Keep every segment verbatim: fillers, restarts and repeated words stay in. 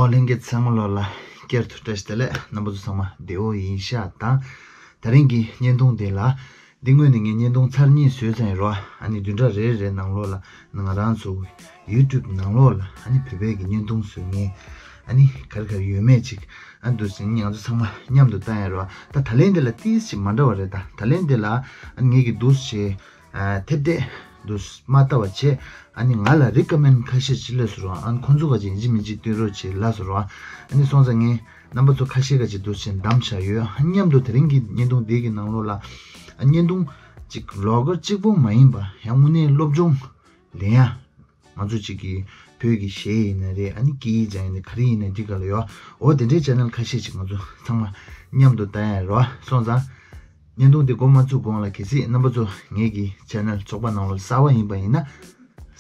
ཨོ་ལྷན་རྒྱས་ཚང་མ་ལོ་ལ་བསྐྱར་དུ་བཀྲ་ཤིས་བདེ་ལེགས། རྣམ་པ་ཚོ་ཚང་མ་བདེ་པོ་ཡིན་ཤག་དང་། དེ་རིང་གི་བརྙན་ཐུང་དེ་ལ། འདི་སྔོན་ནས་ངས་བརྙན་ཐུང་ཚར་གཉིས་བཟོས་ཚར་ཡིན་རོ། ཨ་ནི་བདུན་ཕྲག་རེ་རེ་ནང་ལོགས་ལ་ང་རང་ཚོ་ཡུ་ཊུབ་ནང་ལོགས་ལ་ཨ་ནི་བོད་པའི་གི་བརྙན་ཐུང་བཟོ་མཁན་ཨ་ནི་ག་རེ་ག་རེ་ཡོད་མེད་ཅིག་ཨ་འདུག་སེ་ང་ཚོ་ཚང་མ་མཉམ་དུ་བལྟ་ཡིན་རོ། ད་ད་ལན་འདི་ལ་ཏིས་ཅིག་མ་འདྲ་བ་རེད། ད་ད་ལན་འདི་ལ་ཨ་ནི་ངས་གི་འདུག་སེ་ཨ་ཐེབས་ཐེབས་འདུག་མ་ལྟ་བ་བྱས། ཨ་ནི་ང་ལ་རི་ཀ་མེན་ཁ་ཤས་ཅིག་སླེབས་སོང་རོ། ཨ་ནི་ཁོང་ཚོ་ག་ཅིག་ཡིན་གཅིག་མིན་གཅིག་སྟོན་རོགས་བྱེད་ལབ་སོང་རོ། ཨ་ནི་སོང་ཙང་ངས་རྣམ་པ་ཚོ་ཁ་ཤས་ཀ་ཅིག་འདུག་སེ་བདམས་བཞག་ཡོད། ཨ་མཉམ་དུ་དེ་རིང་གི་བརྙན་ཐུང་འདི་གི་ནང་ལོགས་ལ་ཨ་བརྙན་ཐུང་ཅིག་བི་ལོག་གར་གཅིག་པོ་མ་ཡིན་པ་ཡང་དངོས་གནས་སློབ་སྦྱོང་ལེན་ཡ། ང་ཚོ་གཅིག་གི་བོད་ཀྱི་གཞས་ཡིན་ན་རེད། ཨ་ནི་སྐད་ཡིག་སྦྱང་ཡིན་ན་ག་རེ་ཡིན་ན་འདི་ག་ལ་ཡོད། འོ་དེ་འདྲའི་ཆེ་ནལ་ཁ་ཤས་ཅིག་ང་ཚོ་ཚང་མ་མཉམ་དུ་བལྟ་ཡ་རོ། སོང་ཙང་། བརྙན་ཐུང་འདི་འགོ་མ་བཙུགས་གོང་ལ་གལ་སྲིད་རྣམ་པ་ཚོ་ངེད་ཀྱི་ཆེ་ནལ་ཚོགས་པ་ནང་ལ་གསར་པ་ཡིན་པ་ཡིན་ན།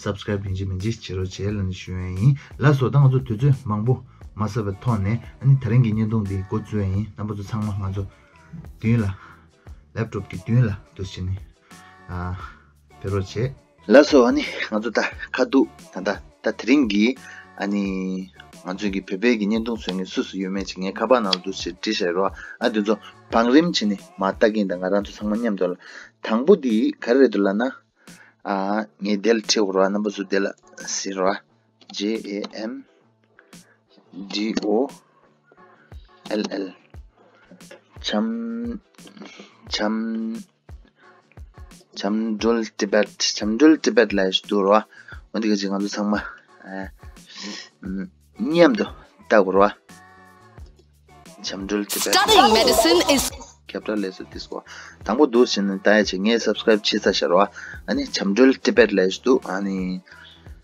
སབ་སི་ཀ་རེབ་ཡིན་གཅིག་མིན་གཅིག་བྱེད་རོགས་བྱེད་ལབ་ནས་ཞུ་ཡ་ཡིན། ལགས་སོ། ད་ང་ཚོ་དུས་ཚོད་མང་པོ་མ་ཟ་བའི་ཐོག་ནས་ཨ་ནི་དེ་རིང་གི་བརྙན་ཐུང་འདི་འགོ་བཙུགས་ཡ་ཡིན། རྣམ་པ་ཚོ་ཚང་མ་ང་ཚོ་མདུན་ལ་ལེབ་ཊོབ་ཀྱི་མདུན་ལ་འདུག་སེ་ནས་ཨ་ཕེབས་རོགས་བྱེད། ལགས་སོ། ཨ་ནི་ང་ཚོ་ད་ཁ་ཐུག་ད་ད་ད་དེ་རིང་གི་ཨ་ནི་ང་ཚོའི་གི་བོད་པའི་གི་བརྙན་ཐུང་བཟོ་མཁན་སུ་སུ་ཡོད་མེད་ཅིག་ངས་ཁ་པར་ནང་ལ་འདུག་སེ་བྲིས་བཞག་རོ། ཨ་དེ་ཚོ་བང་རིམ་བྱས་ནས་མར་ལྟ་མཁན་དང་ང་རང་ཚོ་ཚང་མ་མཉམ་དུ་ལ། དང་པོ་འདི་ག་རེ་རེད་འདུག་ལབ་ན། ཨ་ངས་འདི་ལ་བྲིས་དགོས་རོ། རྣམ་པ་ཚོ་འདི་ལ་གཟིགས་རོ། J A M D O L L བྱམས་བྱམས་བྱམས་སྒྲོལ་ཊི་བེཊ། བྱམས་སྒྲོལ་ཊི་བེཊ་ལབ་ཡ་ཞིག་འདུག་རོ། འོ་འདི་ག་ཅིག་ང་ཚོ་ཚང་མ་ཨ་མཉམ་དུ་ལྟ་དགོས་རོ། བྱམས་སྒྲོལ་ཊི་བེཊ། Studying medicine is ཁྱབ་བསྒྲགས་ལས་སུ་ཏིས་གོ། དང་པོ་འདུག་སེ་ནས་ལྟ་ཡ་བྱེད། ངས་སབ་སི་ཀ་རེབ་བྱས་ཚར་ཤག་རོ། ཨ་ནི་བྱམས་སྒྲོལ་ཊི་བེཊ་ལབ་ཡ་ཞིག་འདུག་ཨ་ནི།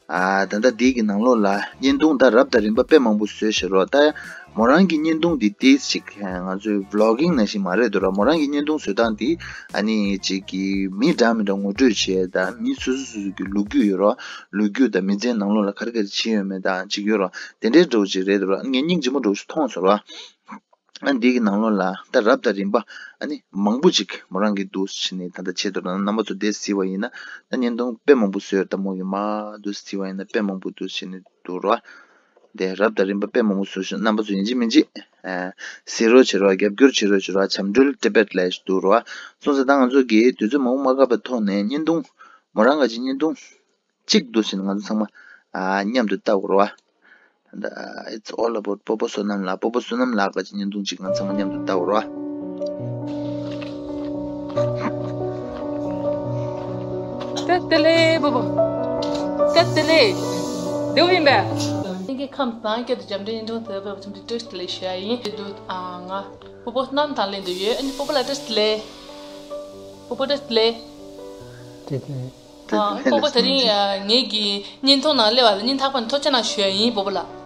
ཨ་ད་ལྟ་འདི་གི་ནང་ལོགས་ལ་བརྙན་ཐུང་ད་རབ་དང་རིམ་པ་དཔེ་མང་པོ་བཟོས་ཤག་རོ། ད་མོ་རང་གི་བརྙན་ཐུང་འདི་ཏིས་ཅིག་ང་ཚོའི་བི་ལོག་གིང་ནང་བཞིན་མ་རེད་འདུག་ར། མོ་རང་གི་བརྙན་ཐུང་བཟོ་སྟངས་འདི་ཨ་ནི་ཅིག་གི་མི་འདྲ་མི་འདྲ་ངོ་སྤྲོད་བྱས། ད་མི་སོ་སོ་སོ་སོ་གི་ལོ་རྒྱུས་ཡོད་རོ། ལོ་རྒྱུས་དང་མི་ཚེའི་ནང་ལོགས་ལ་ག་རེ་ག་རེ་བྱས་ཡོད་མེད་དང་ཅིག་ཡོད་རོ། དེ་འདྲའི་འདྲ་བོ་ཅིག་རེད་འདུག་ར། ངས་སྙིང་རྗེ་མོ་འདྲ་བོ་ཞིག་མཐོང་སོང་ར། ཨ་འདི་གི་ནང་ལོགས་ལ་ད་རབ་དང་རིམ་པ་ཨ་ནི་མང་པོ་ཅིག་མོ་རང་གིས་འདུག་སེ་བྱས་ནས་ད་ལྟ་བྱས་འདུག་ར། རྣམ་པ་ཚོ་དེ་གཟིགས་པ་ཡིན་ན་ད་བརྙན་ཐུང་དཔེ་མང་པོ་བཟོས་ཡོད། ད་མོ་གིས་མར་འདུག་སེ་བྱས་པ་ཡིན་ན་དཔེ་མང་པོ་འདུག་སེ་བྱས་ནས་འདུག་ར། དེ་རབ་དང་རིམ་པ་དཔེ་མང་པོ་བཟོས་ཤག་རྣམ་པ་ཚོ་ཡིན་གཅིག་མིན་གཅིག་ཨ་གཟིགས་རོགས་བྱེད་རོགས། རྒྱབ་སྐྱོར་བྱེད་རོགས་བྱེད་རོགས། བྱམས་སྒྲོལ་ཊི་བེཊ་ལབ་ཡ་ཞིག་འདུག་ར། སོང་ཙང་ད་ང་ཚོ་གིས་དུས་ཚོད་མང་པོ་མ་བཀག་པའི་ཐོག་ནས་བརྙན་ཐུང་མོ་རང་ག་ཅིག་བརྙན་ཐུང་གཅིག་འདུག་སེ་ང་ཚོ་ཚང་མ་ཨ་མཉམ་དུ་ལྟ་དགོས་རེད་བ། ད་It's all about སྤོ་བོ་བསོད་ནམས་ལགས། སྤོ་བོ་བསོད་ནམས་ལགས་ཀྱི་བརྙན་ཐུང་གཅིག་ང་ཚང་མ་མཉམ་དུ་ལྟ་དགོས་རེད་བ། བཀྲ་ཤིས་བདེ་ལེགས་སྤོ་བོ། བཀྲ་ཤིས་བདེ་ལེགས། བདེ་པོ་ཡིན་པས། སེང་གེ་ཁམས་བཟང་། བསྐྱར་དུ་འཇམ་འདྲི་བརྙན་ཐུང་དེ་བས་བྱམས་འདྲི་བཀྲ་ཤིས་བདེ་ལེགས་ཞུ་ཡ་ཡིན། དེ་དུས་ཨ་ང་སྤོ་བོ་བསོད་ནམས་དང་ལེན་དུ་ཡོད། ཨ་ནི་སྤོ་བོ་ལགས་བཀྲ་ཤིས་བདེ་ལེགས། སྤོ་བོ་བཀྲ་ཤིས་བདེ་ལེགས། བཀྲ་ཤིས་བདེ་ལེགས། ཨ་སྤོ་བོ་དེ་རིང་ཨ་ངེད་ཀྱི་བརྙན་ཐུང་ནང་སླེབས་པ་ལ་སྙིང་ཐག་པ་ནས་ཐུགས་རྗེ་གནང་ཞུ་ཡ་ཡིན་སྤོ་བོ་ལགས།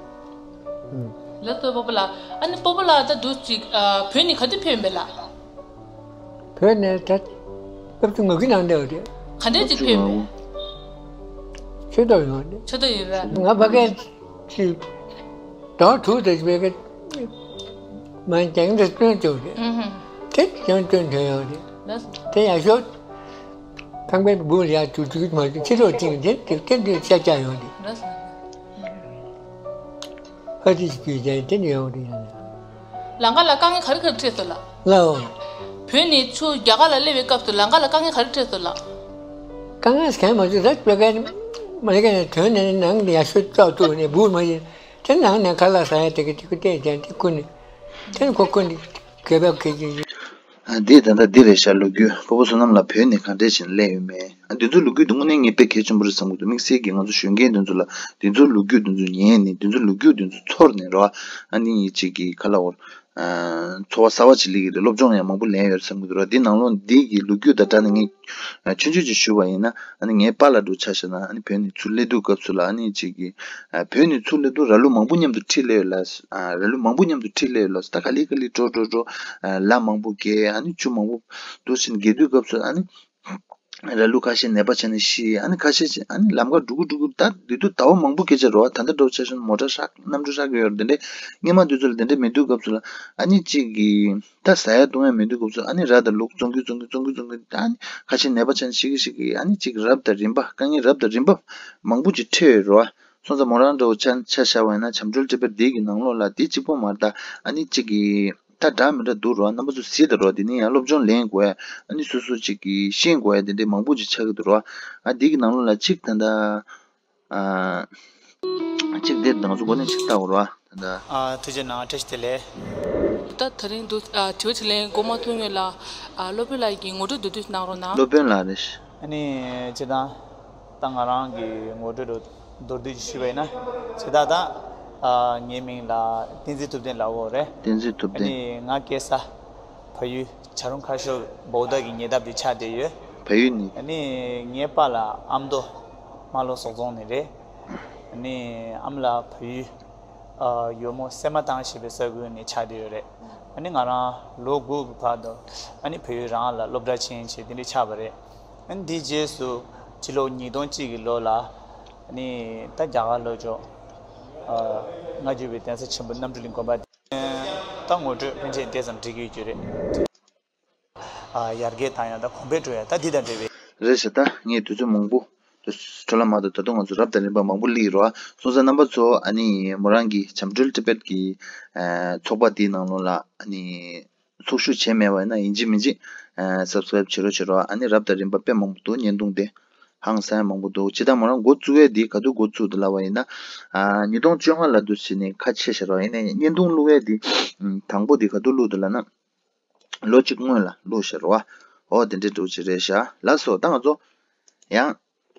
ཨུམ། ལགས་སོ་སྤོ་བོ་ལགས། ཨ་ནི་སྤོ་བོ་ལགས་ད་དུས་ཅིག་ཨ་བོད་ནས་ག་དུས་ཕེབས་ཡིན་པས་ལགས། བོད་ནས་ད་སྐབས་དུ་ངུ་གི་ནང་འདྲ་བ་རེད། ག་འདྲས་ཅིག་ཕེབས་ཡིན་པས། ཆོས་ཐོག་ཡོང་རེད། ཆོས་ཐོག་ཡོད་རེད། ང་ཕ་གིར་ཅིག་ཟླ་བ་དྲུག་དེ་བས་ཀ་མ་རྒྱང་འདྲ་སྟོན་བཅུག་རེད། ཨུ་ཧུ། དེ་ཡང་སྟོན་ཐོན་ཡོད་རེད། ལགས་སོ། དེ་ཡང་ཤོག་ཁང་པའི་སྦུག་ལ་ཡར་དུ་དུ་མ་དུ་ཕྱི་ལོགས་ཅིག་དེ་དེ་དེ་དུ་ཤ་རྒྱགས་ཡོང་རེད། ལགས་སོ། ཧ་ཅི་ཞིག་དུས་ཀྱང་དེ་ནས་ཡོང་རེད། ལམ་ཁ་ལ་དཀའ་ངལ་ག་རེ་ག་རེ་འཕྲད་སོང་ལགས། ལའོ། བོད་ནས་ཚུར་རྒྱ་གར་ལ་སླེབས་པའི་སྐབས་སུ་ལམ་ཁ་ལ་དཀའ་ངལ་ག་རེ་འཕྲད་སོང་ལགས། དཀའ་ངལ་གང་མ་བྱུང་། ད་བོད་སྐད་མ་ལས་ཀ་ནས་དོན་ནས་ནང་ནས་ཡར་ཤོག་ཙོག་ཐུག་ནས་སྦུག་མ་ཡིན། དེ་ནང་ནས་ཁ་ལག་ཟ་ཡ་དེ་གི་དེ་གི་བལྟས་ཀྱང་དེ་ཀུན་ནས་དེ་ནས་ཁོ་ཀུན་ནས་གད་པ་གད་ཀྱི་ཡོད། ཨ་འདི་ད་ལྟ་འདི་རེད་ཤག་ལོ་རྒྱུས། སྤོ་བོ་བསོད་ནམས་ལགས་བོད་ནས་གང་འདྲས་བྱས་ནས་སླེབས་ཡོད་མེད། ཨ་འདི་ཚོ་ལོ་རྒྱུས་འདི་དངོས་གནས་ངས་དཔེ་གལ་ཆེན་པོ་རེད་བསམ་གྱི་འདུག་དམིགས་བསལ་གྱིས་ང་ཚོ་གཞོན་སྐྱེས་འདི་ཚོ་ལ་འདི་ཚོ་ལོ་རྒྱུས་འདི་ཚོ་ཉན་ནས་འདི་ཚོ་ལོ་རྒྱུས་འདི་ཚོ་ཚོར་ནས་རེད་བ། ཨ་ནི་ཅིག་གི་ཁ་ལག་འོར། ཚོར་བ་གསར་བ་ཅིག་སླེབས་ཀྱི་རེད། སློབ་སྦྱོང་ཡང་མང་པོ་ལེན་ཡོད་རེད་བསམ་གྱི་འདུག་ར། འདི་ནང་ལོགས་འདི་གི་ལོ་རྒྱུས་དང་སྦྲགས་ནས་ངས་ཆུང་ཆུང་ཅིག་ཞུ་བ་ཡིན་ན། ཨ་ནི་ངའི་པཱ་ལགས་འདྲ་བོ་ཆ་བཞག་ན། ཨ་ནི་བོད་ནས་ཚུར་སླེབས་དུས་སྐབས་སུ་ལ་ཨ་ནི་ཅིག་གི་བོད་ནས་ཚུར་སླེབས་དུས་ར་ལུག་མང་པོ་མཉམ་དུ་ཁྲིད་སླེབས་ཡོད་ལ། ར་ལུག་མང་པོ་མཉམ་དུ་ཁྲིད་སླེབས་ཡོད་ལ། ད་ག་ལེ་ག་ལེ་འགྲོ་འགྲོ་འགྲོ། ལ་མང་པོ་བརྒལ། ཨ་ནི་ཆུ་མང་པོ་འདུག་སེ་བརྒལ་དུས་སྐབས་སུ་ཨ་ནི་ར་ལུག་ཁ་ཤས་ནད་པ་ཆགས་ནས་ཤི། ཨ་ནི་ཁ་ཤས་ཅིག་ཨ་ནི་ལམ་ཁ་འགྲོ་གི་འགྲོ་གི། ད་འདི་དུས་ཟླ་བ་མང་པོ་སྐད་ཆ་རེད་བ། ད་ལྟ་འདྲ་བོ་ཆ་བཞག་ན་མོ་ཊ་ཧྲག་གནམ་གྲུ་ཧྲག་གི་ཡོད་རེད། དེ་འདྲའི་སྔོན་མ་དུས་ཚོད་ལ་དེ་འདྲའི་མི་འདུག་སྐབས་སུ་ལ་ཨ་ནི་ཅིག་གི་ད་ཟ་ཡ་བཏུང་ཡ་མི་འདུག་སྐབས་སུ་ཨ་ནི་ར་དང་ལུག་བཙོང་གི་བཙོང་གི་བཙོང་གི་བཙོང་གི། ཨ་ནི་ཁ་ཤས་ནད་པ་ཆགས་ནས་ཤི་གི་ཤི་གི། ཨ་ནི་ཅིག་རབ་དང་རིམ་པ་དཀའ་ངལ་རབ་དང་རིམ་པ་མང་པོ་ཅིག་འཕྲད་ཡོད་རེད་བ། སོང་ཙང་མོ་རང་འདྲ་བོ་ཆ་ཆ་བཞག་པ་ཡིན་ན་བྱམས་སྒྲོལ་ཊི་བེཊ་འདི་གི་ནང་ལོགས་ལ་འདི་གཅིག་པོ་མ་རེད་ད། ཨ་ནི་གཅིག་གི་ད་འདྲ་མི་འདྲ་འདུག་རོ། རྣམ་པ་ཚོ་གཟིགས་དང་རོ། འདི་ནི་ཡང་སློབ་སྦྱོང་ལེན་དགོས། ཨ་ནི་སོ་སོ་གཅིག་གིས་ཤེས་དགོས་འདི་འདྲའི་མང་པོ་ཅིག་ཆགས་ཀྱི་འདུག་རོ། ཨ་འདི་གི་ནང་ལོགས་ལ་གཅིག་ད་ལྟ་ཨ་གཅིག་འདིར་ང་ཚོ་འགོ་ནས་གཅིག་ལྟ་དགོས་རོ། ད་ལྟ། ཨ་ཐུགས་རྗེ་གནང་། བཀྲ་ཤིས་བདེ་ལེགས། ད་ད་རིང་འདུག་ཨ་དྲི་བ་དྲིས་ལན་འགོ་མ་ཐུག་སྔོན་ལ་ཨ་སློབ་དཔོན་ལགས་ཀྱི་ངོ་སྤྲོད་མདོར་བསྡུས་གནང་རོགས་གནང་། སློབ་དཔོན་ལགས་རེད། ཨ་ནི་སྤྱིར་བཏང་ད་ང་རང་གི་ངོ་སྤྲོད་མདོར་བསྡུས་ཅིག་ཞུས་པ་ཡིན་ན། སྤྱིར་བཏང་ད་ཨ་ངའི་མིང་ལ་བསྟན་འཛིན་ཐུབ་བསྟན་ལབ་ཀྱི་ཡོད་རེད། བསྟན་འཛིན་ཐུབ་ཨ་བསྟན། ནི་ང་སྐྱེས་ས་བལ་ཡུལ་བྱ་རུང་ཁ་ཤོར་བོའུ་དྷ་གི་ཉེ་འདབས་དེ་ཆགས་བསྡད་ཡོད། བལ་ཡུལ་ནས། ཨ་ནི་ངའི་པཱ་ལགས་ཨ་མདོ་རྨ་ལྷོ་ཟོག་རྫོང་ནས་རེད། ཨ་ནི་ཨ་མ་ལགས་བལ་ཡུལ་ཨ་ཡོལ་མོ་སེ་མ་ཐང་ཞེས་པའི་ས་ཁུལ་ནས་ཆགས་བསྡད་ཡོད་རེད། ཨ་ནི་ང་རང་ལོ་དགུ་གི་བར་དུ་ཨ་ནི་བལ་ཡུལ་རང་ལ་སློབ་གྲྭ་ཕྱིན་བྱས་དེ་འདྲ་ཆགས་པ་རེད། ཨ་ནི་དེའི་རྗེས་སུ་ཕྱི་ལོ་ཉིས་སྟོང་གཅིག་གི་ལོ་ལ་ཨ་ནི་ད་རྒྱ་གར་ལྷོ་ཕྱོགས་ཨ་སྔ་འགྱུར་བའི་གདན་ས་ཆེན་པོ་རྣམ་གྲོལ་གླིང་དགོན་པ། ད་ངོ་སྤྲོད་ཕན་ཆད་དེ་ཙམ་འགྲིག་གི་ཡོད་རྒྱུ་རེད། ཨ་ཡར་རྒྱས་བཏང་ཡ་ད་གོང་འཕེལ་འགྲོ་ཡ་ད་འདི་དང་འབྲེལ་བའི། རེད་ཤག་ད་ངས་དུས་ཚོད་མང་པོ་འགྲོ་ལ་མ་གཏོགས་ད་དུང་ང་ཚོ་རབ་དང་རིམ་པ་མང་པོ་སླེབས་ཡོད་རེད་བ། སོང་ཙང་རྣམ་པ་ཚོ་ཨ་ནི་མོ་རང་གི་བྱམས་སྒྲོལ་ཊི་བེཊ་ཀྱི་ཨ་ཚོགས་པ་དེའི་ནང་ལོགས་ལ་ཨ་ནི་ཚོགས་ཞུགས་བྱས་མེད་པ་ཡིན་ན་ཡིན་གཅིག་མིན་གཅིག་ཨ་སབ་སི་ཀ་རེབ་བྱེད་རོགས་བྱེད་རོགས། ཨ་ནི་རབ་དང་རིམ་པ་དཔེ་མང་པོ་འདུག་བརྙན་ཐུང་དེ་ཧང་སང་མང་པོ་འདུག་སྤྱིར་བཏང་མོ་རང་འགོ་བཙུགས་ཡས་འདི་ག་དུས་འགོ་བཙུགས་འདུག་ལབ་པ་ཡིན་ན། ཨ་ཉིས་སྟོང་བཅོ་ལྔ་ལ་འདུག་བྱས་ནས་ཁ་ཕྱེ་བཞག་རོགས། ཡིན་ནའི་བརྙན་ཐུང་བླུག་ཡས་འདི་དང་པོ་འདི་ག་དུས་བླུགས་འདུག་ལབ་ན། ལོ་གཅིག་སྔོན་ལ་བླུགས་ཤག་རོ། འོ་དེ་འདྲའི་འདྲ་བོ་ཅིག་རེད་ཤག་ལགས་སོ། ད་ང་ཚོ་ཡང་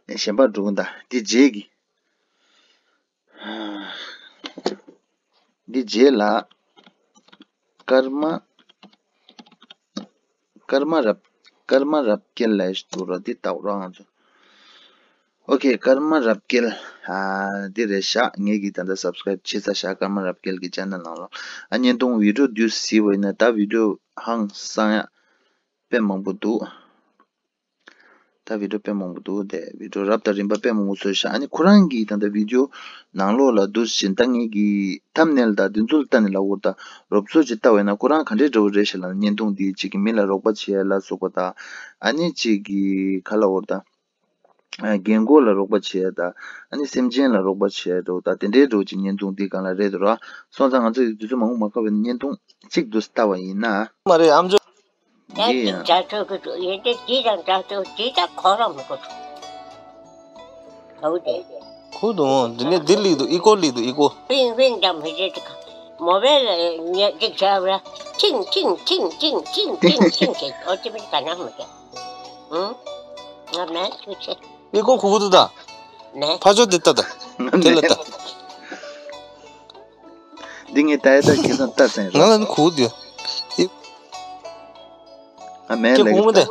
གཞན་པར་འགྲོ་གི་ཡིན། ད་འདི་རྗེས་ཀྱི་འདི་རྗེས་ལ་ཀརྨ་ཀརྨ་རབ་ཀརྨ་རབ་རྒྱལ་ལབ་ཡས་འདུག་རོ། འདི་ལྟ་བུ་རོ་ང་ཚོ། ཨོ་ཁེ། ཀརྨ་རབ་རྒྱལ། ཨ་འདི་རེད་ཤག་ངེད་ཀྱིས་ད་ལྟ་སབ་སི་ཀ་རེབ་བྱས་ཚར་ཤག་ཀརྨ་རབ་རྒྱལ་གྱི་ཅེ་ནལ་ནང་ལོགས། ཨ་བརྙན་ཐུང་བི་ཌི་ཡོ་འདི་གཟིགས་པ་ཡིན་ན་ད་བི་ཌི་ཡོ་ཧང་སང་ཡ་དཔེ་མང་པོ་འདུག་ད་བི་ཌི་ཡོ་དཔེ་མང་པོ་འདུག་དེ་བི་ཌི་ཡོ་རབ་དང་རིམ་པ་དཔེ་མང་པོ་བཟོས་ཤག་ཨ་ནི་ཁོ་རང་གིས་ད་ལྟ་བི་ཌི་ཡོ་ནང་ལོགས་ལ་འདུག་བཞིན་ད་ངེད་ཀྱིས་ཐམ་ནེལ་དང་འདི་ཚོ་ལ་ལྟ་ནས་ལབ་དགོས་རེད། ད་རོབ་ཚོད་ཅིག་ལྟ་བ་ཡིན་ན་ཁོ་རང་ག་འདྲའི་འདྲ་བོ་རེད་ཤག་ལབ་ན། བརྙན་ཐུང་འདི་གཅིག་གིས་མི་ལ་རོགས་པ་བྱེད་ཡ་ལ་སོགས་པ་དང་། ཨ་ནི་གཅིག་གིས་ག་ལབ་དགོས་རེད་ད། ཨ་རྒན་གོག་ལ་རོགས་པ་བྱེད་ཡ་དང་། ཨ་ནི་སེམས་ཅན་ལ་རོགས་པ་བྱེད་ཡ་འདྲ་བོ་དང་དེ་འདྲའི་འདྲ་བོ་ཅིག་བརྙན་ཐུང་འདི་སྒང་ལ་རེད་འདུག་ར། སོང་ཙང་ང་ཚོ་ཡི་དུས་ཚོད་མང་པོ་མ་བཀག་པ་ཡིན་ན་བརྙན་ཐུང་གཅིག་འདུག་ལྟ་བ་ཡིན་ན། མ་རེད་ཨ་མཆོག་ད་འདི་ཡིན་ཡང་འདྲ་ཐོག་གི་འདུག་ཡིན་ཏེ་འདི་དང་འདྲ་ཐོག་འདི་ད་གོ་ར་མི་གོ་ཐུག་གའུ་དེ། ཁུ་འདུག་འདི་ནས་འདི་ལི་འདུག་ཨི་ཀོ་ལི་འདུག་ཨི་ཀོ། ཝིང་ཝིང་ཀྱང་མི་བྱེད་དེ་མོ་བེལ་ཉེ་གཅིག་བྱས་པ་ལ་ཁྱིང་ཁྱིང་ཁྱིང་ཁྱིང་ཁྱིང་ཁྱིང་ཁྱིང་ཁྱིང་ཁྱིང་ཨོ་ཅི་མི་ག་ནང་མི་ག་ཨུང་། ང་མེད་ཐུག་ཆེ། ཨི་ཀོ་ཁུ་ཁུ་འདུག་ད། མེད། ཕ་ཆོ་དེ་ལྟ་ད། དེ་ལ་ལྟ། འདི་ངས་ད་ཡ་ད་ཁྱེད་ཚང་ལྟ་ཚན་ང་རེད། ལ་ནི་ཁུག་དེ། ཨ་མེད་ཁྱེད་ལ་ཁུག་མོ་དེ།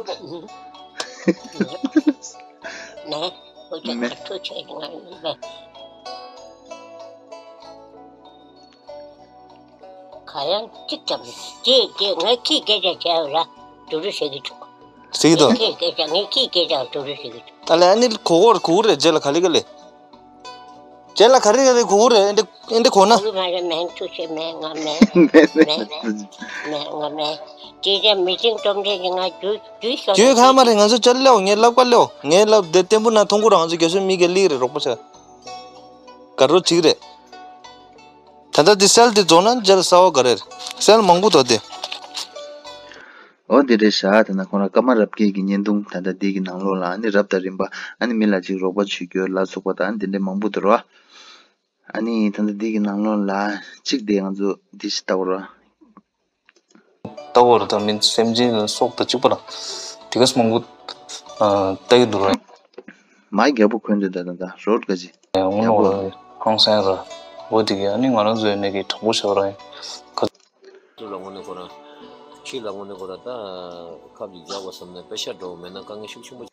མེད། ཁོ་ཚོ་མེད། ཁ་ཐུག་ཆེ་ང་མེད། ག་ཡང་གཅིག་ཙམ་རེད། དེ་དེ་ངས་ཁྱི་སྐད་ཆ་བྱས་པ་ལ་དུ་རུ་ཟེར་གི་འདུག་ཟེར་གི་འདུག་ངས་ཁྱི་སྐད་ཆ་ངས་ཁྱི་སྐད་ཆ་དུ་རུ་ཟེར་གི་འདུག་ད་ལས་ཨ་ནི་གོ་གོར་གོ་རེད་རྗེས་ལ་ག་ལེ་ག་ལེ། རྗེས་ལ་ག་རེ་ག་རེ་གོ་གོ་རེད་ཨེ་འདི་ཨེ་འདི་གོ་ན། གོ་གི་མ་རེད་མེད་ཐུག་ཆེ་མེད་ང་མེད་མེད་མེད་མེད་མེད་ང་མེད། དེ་རྗེས་མི་ཚེ་སྟོབས་འབྲས་ཀྱི་ང་རྒྱུ་རྒྱུ་ཤོར་རྒྱུ་གང་མ་རེད། ང་ཚོ་ཅར་ལེའོ་ངའི་ལབ་ཀ་ལེའོ་ངའི་ལབ་དེ་བརྟན་པོ་ན་མཐོང་གོ་རང་ཚོ་རྒྱ་སོ་མི་གེ་ལི་རེད་རོགས་པ་ཆ་ག་རོ་གཅིག་རེད། ད་ལྟ་འདི་སེལ་འདི་རྫོགས་ན་རྗེས་ལ་གསར་པ་ག་རེ་རེད། སེལ་མང་པོ་འདུག་སྟེ། འོ་འདི་རེད་ཤག་ད་ནི་ཁོང་རང་ཀརྨ་རབ་རྒྱལ་གྱི་བརྙན་ཐུང་ད་ལྟ་འདི་གི་ནང་ལོགས་ལ་ཨ་ནི་རབ་དང་རིམ་པ་ཨ་ནི་མི་ལ་ཅིག་རོགས་པ་བྱེད་རྒྱུ་ལ་སོགས་པ་དང་འདི་འདྲའི་མང་པོ་འདུག་ར། ཨ་ནི་ད་ལྟ་འདི་གི་ནང་ལོགས་ལ་གཅིག་དེ་ང་ཚོ་འདི་ཞིག་ལྟ་བར། ལྟ་བར་ད་མིན་སེམས་ཅན་སྲོག་དང་གཅིག་པ་ལ་དེ་ག་མང་པོ་ལྟ་གི་འདུག་ར། མ་རྒྱལ་པོ་འཁོན་འདོད་ད་ད་ད་རོད་ག་ཅི། ཡང་ངོ་ནོར་ཧང་སང་ར། འོ་དེ་གི་ཨ་ནི་ང་རང་ཚོའི་ནས་ཀྱི་དྲང་པོ་བྱ་བ་ར་ཡིན། ཁྱི་ལ་དངོས་གནས་ཁོ་རང་། ཁྱི་ལ་དངོས་གནས་ཁོ་རང་ད། ཁབ་ཅིག་རྒྱག་པ་བསམ་ནས་པེ་ཤ་འགྲོ་མེད་ན་དཀའ་ངལ་ཤུགས་ཆེན་པོ།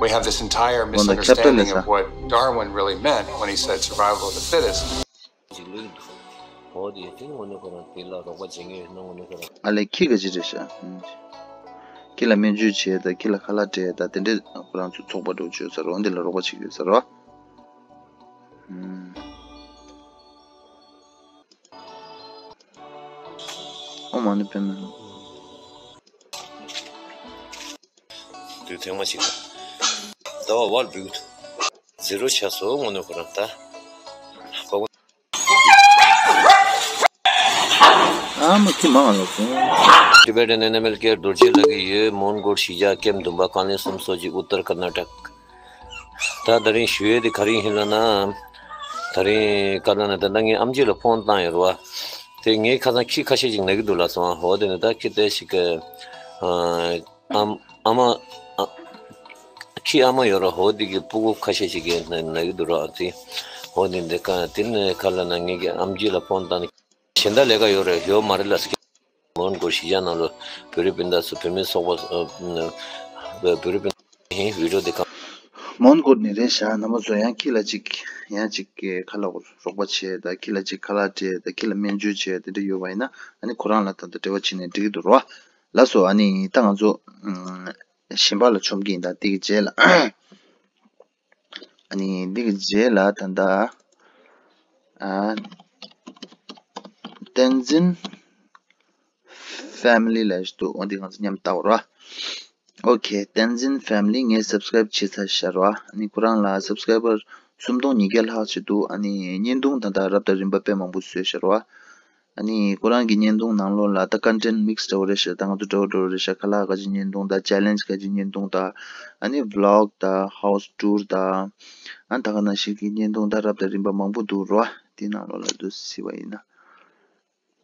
We have this entire misunderstanding of what Darwin really meant when he said survival of the fittest. ཅིག་ལུས་འདུག་འོ་དེ་དེ་དངོས་གནས་ཁོ་རང་དེ་ལ་རོགས་པ་བྱེད་མཁན་ཡོད་ན་དངོས་གནས་ཁོ་རང་། ཨ་ལས་ཁྱི་ག་ཅི་རེད་ཤག་ཁྱི་ལ་སྨན་བཅོས་བྱས་དང་ཁྱི་ལ་ཁ་ལག་སྤྲད་དང་དེ་འདྲས་ཁོ་རང་ཚོ་ཚོགས་པ་འགྲོ་བཅོས་ས་རོགས་འདི་ལ་རོགས་པ་བྱེད་ཀྱི་ཡོད་ས་རོགས། ཨོཾ་མ་ཎི་པདྨེ། དུས་ཐེངས་མ་གཅིག་ལ་ཟླ་བ་བར་འབུལ་གྱི་འདུག་ཟེར་རོ་ཆགས་སོ་དངོས་གནས་ཁོ་རང་ད། ཨ་མ་ཁྱི་མང་ལོག་སོང་། Tibetan animal care རྡོ་རྗེ་ལགས་ཀྱི་ཡོད། མོན་གྷོར་གཞིས་ཆགས་ཀེམ་བདུན་པ་ཀ་ལན་གསུམ་སོགས་ཀྱི་ཨུ་ཏར་ཀར་ན་ཊ་ཀ། ད་ད་རིང་ཞུ་ཡས་དེ་ག་རེ་ཡིན་ལབ་ན། ད་རིང་ཀ་ལ་ན་ད་ལྟ་ངའི་ཨམ་ཆི་ལ་ཕོན་བཏང་ཡོད་རེད་བ། དེ་ངའི་ཁ་སང་ཁྱི་ཁ་ཤས་ཅིག་ན་གི་འདུག་ལབ་སོང་། འོ་དེ་ནི་ད་ཁྱི་དེ་ཞིག་གི་ཨ་ཨམ་ཨ་མ་ཨ་ཁྱི་ཨ་མ་ཡོད་རེད། འོ་དེ་གི་སྤུ་གུ་ཁ་ཤས་ཅིག་གི་ན་ན་གི་འདུག་ར་ཨ་ཙི། འོ་དེ་འདི་ཀ་དེ་ནི་ཁ་ལ་ན་ངའི་གི་ཨམ་ཆི་ལ་ཕོན་བཏང་ནས། གཞན་དག་ལས་ཀ་ཡོད་རེད་ཡོད་མ་རེད་ལ་སྐད། མོན་གྷོ་གཞིས་ཆགས་ནང་ལ་བོད་རིགས་སྤུན་ཟླ་ཚོ་བོད་མི་ཚོགས་པ་ཨ་བོད་རིགས་སྤུན་ཟླ་ཡིན་བི་ཌིའོ་དེ་ག། མོན་གྷོ་ནས་རེད་ཤག་རྣམ་པ་ཚོ་ཡང་ཁྱི་ལ་ཅིག་ཡང་ཅིག་གི་ཁ་ལག་རོགས་པ་བྱས་ད་ཁྱི་ལ་ཅིག་ཁ་ལག་སྤྲད་ད་ཁྱི་ལ་སྨན་བཅོས་བྱས་དེ་འདྲ་ཡོད་པ་ཡིན་ན་ཨ་ནི་ཁོ་རང་ལ་ད་ལྟ་འབྲེལ་བ་བྱས་ནས་འགྲིག་གི་འདུག་རོ། ལགས་སོ། ཨ་ནི་ད་ང་ཚོ་ཨ་གཞན་པ་ལ་མཆོང་གི་ཡིན། ད་དེ་གི་རྗེས་ལ། ཨ་ནི་འདི་གི་རྗེས་ལ་ད་ལྟ་ཨ་བསྟན་འཛིན་ཕེ་མི་ལི་ལབ་ཞིག་འདུག་འོ་འདི་ང་ཚོ་མཉམ་ལྟ་བར་བ། ཨོ་ཁེ། བསྟན་འཛིན་ཕེ་མི་ལི་ངས་སབ་སི་ཀ་རེབ་བྱས་ཚར་ཤག་ར་བ། ཨ་ནི་ཁོ་རང་ལ་སབ་སི་ཀ་རེ་བར་སུམ་སྟོང་ཉིས་བརྒྱ་ལྷག་ཅིག་འདུག་ཨ་ནི་བརྙན་ཐུང་ད་ལྟ་རབ་དང་རིམ་པ་དཔེ་མང་པོ་བཟོས་ཤག་ར་བ། ཨ་ནི་ཁོ་རང་གི་བརྙན་ཐུང་ནང་ལོགས་ལ་ད་ཀོན་ཊེན་མིག་སི་འདྲ་བོ་རེད་ཤག་ད་ང་ཚོ་འདྲ་བོ་འདྲ་བོ་རེད་ཤག་ཁ་ལག་ག་ཅིག་བརྙན་ཐུང་དང་ཆེ་ལེན་ཇི་ག་ཅིག་བརྙན་ཐུང་དང་ཨ་ནི་བི་ལོག་དང་ཧའུ་སི་ཊུར་དང་ཨ་ད་ག་ནང་བཞིན་གྱི་བརྙན་ཐུང་ད་རབ་དང་རིམ་པ་མང་པོ་འདུག་རོ། དེ་ནང་ལོགས་ལ་འདུག་སེ་བྱས་པ་ཡིན་ན།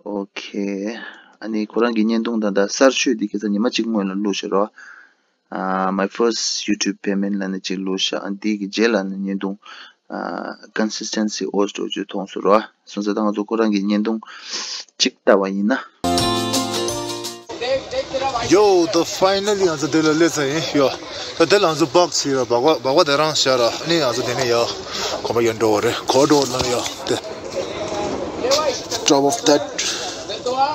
ཨོ་ཁེ། ཨ་ནི་ཁོ་རང་གི་བརྙན་ཐུང་ད་ད་གསར་ཤོས་འདི་ཁ་སང་ཉི་མ་གཅིག་སྔོན་ལ་བླུགས་ཤག་རོ། ཨ། My first YouTube payment ལབ་ནས་གཅིག་བླུགས་ཤག་ཨ་འདི་གི་རྗེས་ལ་ནི་བརྙན་ཐུང་ཨ་ཀོན་སིས་ཊེན་སི་ཨོ་ཙམ་ཅིག་མཐོང་སོང་རོ། སོང་ཙང་ད་ང་ཚོ་ཁོ་རང་གི་བརྙན་ཐུང་གཅིག་ལྟ་བ་ཡིན་ན། ཡོ། ད་ཕའི་ནལ་ལི་ང་ཚོ་དེ་ལ་སླེབས་ཚར་ཡིན། ཡོ། ད་དེ་ལ་ང་ཚོ་སྦག་སི་ར་སྦག་སྦག་སྦག་དེ་རང་བཞག་ར་ནི་ང་ཚོ་དེ་ནས་ཡ་གོམ་པ་ཡར་འགྲོ་བ་རེད། གོ་འགྲོ་ལ་ཡ་དེ། Top of that.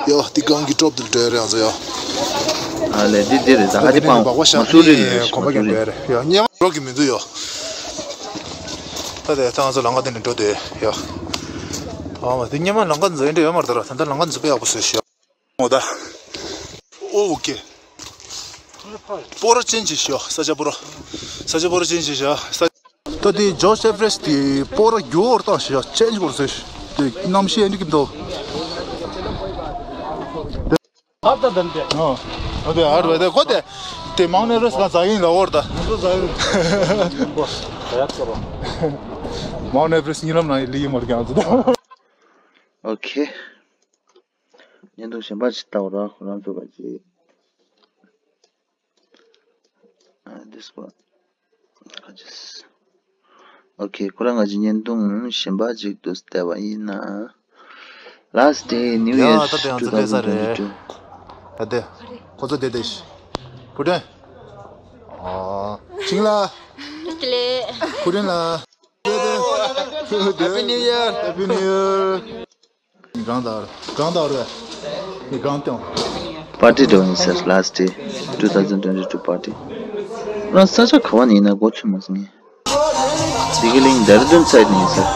ཡ་དེ་གང་གི་ཊོབ་དེ་ལ་འགྲོ་ཡ་རེད་ང་ཚོ་ཡ། ཨ་ལས་འདི་འདི་རེད། ད་ཨ་དེ་སྤང་མ་སུ་རི་ལ་རེད། གོམ་པ་ཡར་འགྲོ་ཡ་རེད། ཡ་སྙེ་མ་འགྲོ་གི་མི་འདུག་ཡ། ད་དེ་ད་ང་ཚོ་ལམ་ཁ་དེ་ནས་འགྲོ་དེ་ཡ། ཨ་མ་དེ་སྙེ་མ་ལམ་ཁ་འཛུལ་འདྲ་ཡོད་མ་རེད། ད་ར་ད་ལྟ་ལམ་ཁ་འཛུལ་དཔེ་ཡག་པོ་བཟོས་ཤག་འོ་ད། ཨོ་ཨོ་ཀེ། སྤོ་ར་ཅན་གྱི་ཤོ་ས་ཆ་སྤོ་ར། ས་ཆ་སྤོ་ར་ཅན་གྱི་ཤོ་ས། ད་དེ་ཇོ་སེ་ཕ་རེས་དེ་སྤོ་ར་རྒྱུ་བོར་བཏང་ཤོ་ཅན་གྱི་བོར་ཟེར། དེ་གནམ་གཤིས་ཨེ་འགྲིག་གི་འདུག་ཨ་ད་དམ་དེ། ཨོ་དེ་ཨར་བ་དེ་ཁོ་དེ། དེ་མའུན་ཨེ་ཝ་རེ་སི་ལ་ཟ་ཡིན་ལ་བོར་ད། མའུན་ཨེ་ཝ་རེ་སི་གཉིད་ལམ་ནང་ལི་ཡིན་མར་ཀྱང་ཟེར། ཨོ་ཁེ། བརྙན་ཐུང་གཞན་པ་ཅིག་ལྟ་བ་ར། ཁོ་རང་ཚོ་ག་ཅིག་ཨ་this one. ཨ་ཅིས། ཨོ་ཁེ། ཁོ་རང་ག་ཅིག་བརྙན་ཐུང་གཞན་པ་ཅིག་ཏུ་བལྟས་པ་ཡིན་ན། Last day, New ཡ་Year ད་དེ་ཡང་ཚོ་བལྟས་ས་རེད། two thousand twenty-two. ད་དེ་ཁོ་ཚོ་བསྡད་དེ་ཤི། བུ་ཏྲེ། ཨ། ཆིང་ལ། ལེ། བུ་ཏྲེ་ལ། Happy New Year. Happy New Year. གང་དང་གང་དང་རེད། ནི་གང་དང་། པར་ཊི་འགྲོ་ཡིན་ཟེར། Last day, two thousand twenty-two party. རང་ས་ཆ་ག་བ་ནས་ཡིན་ན་གོ་ཚོད་མ་སོང་ངས། དེ་གི་གླིང་ལྡེ་ར་ལྡུན་སའིཌ་ནས་ཡིན་ཟེར།